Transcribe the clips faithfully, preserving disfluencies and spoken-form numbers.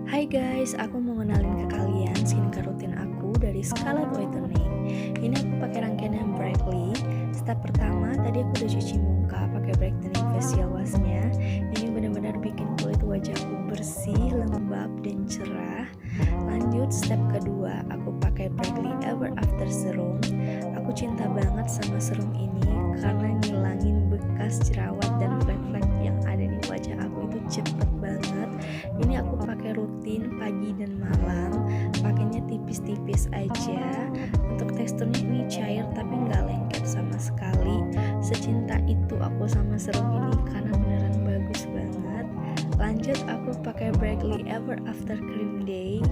Hai guys, aku mau ngenalin ke kalian skincare rutin aku dari Scarlett Whitening. Ini aku pakai rangkaian yang Brightly. Step pertama, tadi aku udah cuci muka pakai brightening facial wash-nya. Ini benar-benar bikin kulit wajahku bersih, lembab, dan cerah. Lanjut, step kedua, aku pakai Brightly Ever After Serum. Aku cinta banget sama serum ini karena ngilangin bekas jerawat dan flek-flek yang ada di wajah aku itu cepet banget. Ini aku pakai rutin pagi dan malam, pakainya tipis-tipis aja. Untuk teksturnya ini cair tapi nggak lengket sama sekali. Secinta itu aku sama serum ini karena beneran bagus banget. Lanjut, aku pakai Brightly Ever After Cream Day.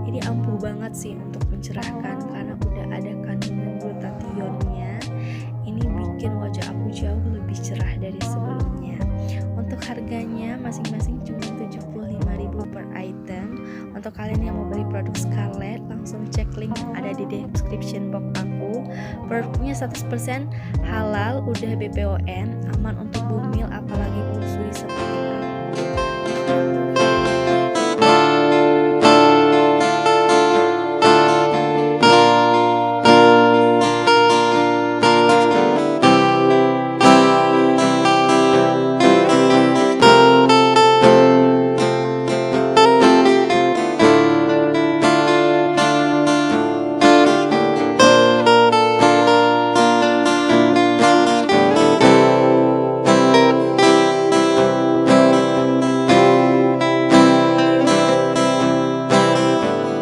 Ini ampuh banget sih untuk mencerahkan karena udah ada kandungan glutathione-nya. Ini bikin wajah aku jauh lebih cerah dari sebelumnya. Untuk harganya, masing-masing cuma tujuh puluh lima ribu per item. Untuk kalian yang mau beli produk Scarlett, langsung cek link yang ada di description box aku. Produknya seratus persen halal, udah B P O M, aman untuk bumil, apalagi kusui seperti aku.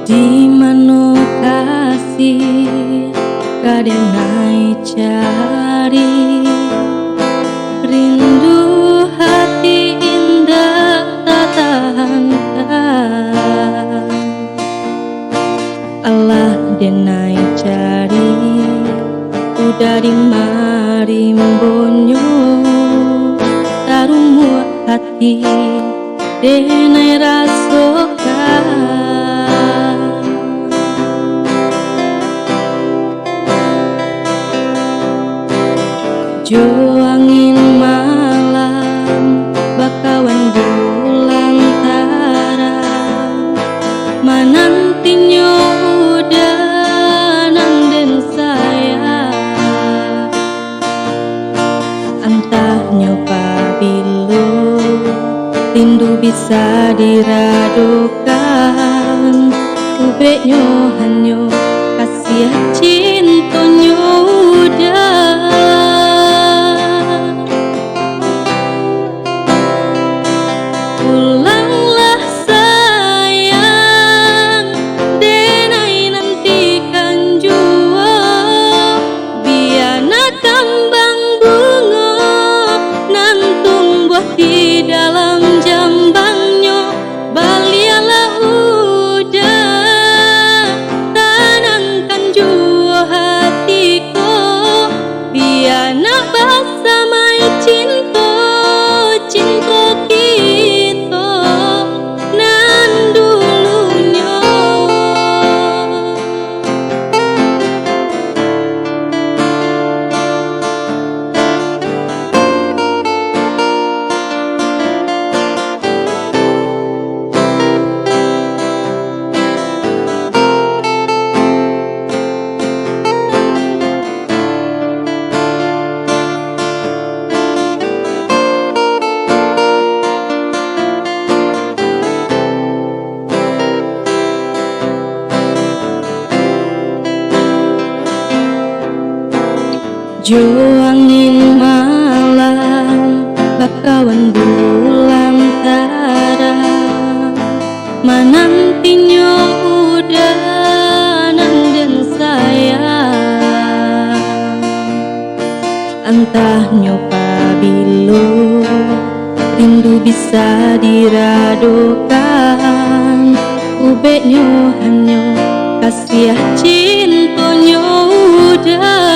Di mano kasih ka denai cari, rindu hati indak tatahankan. Alah denai cari, udah di marimbonyo, tarumuak hati denai rasokan. Jo angin malam, bakawan bulan tarang, manantinyo udah nan den sayang. Antah nyo pabilo, rindu bisa diradokan, ubeknyo hanyo kasiah cintonyo udah. Pulanglah sayang, denai nantikan juo, bia nak kambang bungo, nan tumbuah di dalam jambangnyo. Balialah udah, tanangkan juo hati ko, bia nak basamai cinto, cinto kito nan dulunyo. Jo angin malam, bakawan bulan tarang, manantinyo udah nan den sayang. Antah nyo pabilo, rindu bisa diradokan, ubeknyo hanyo kasiah cintonyo udah.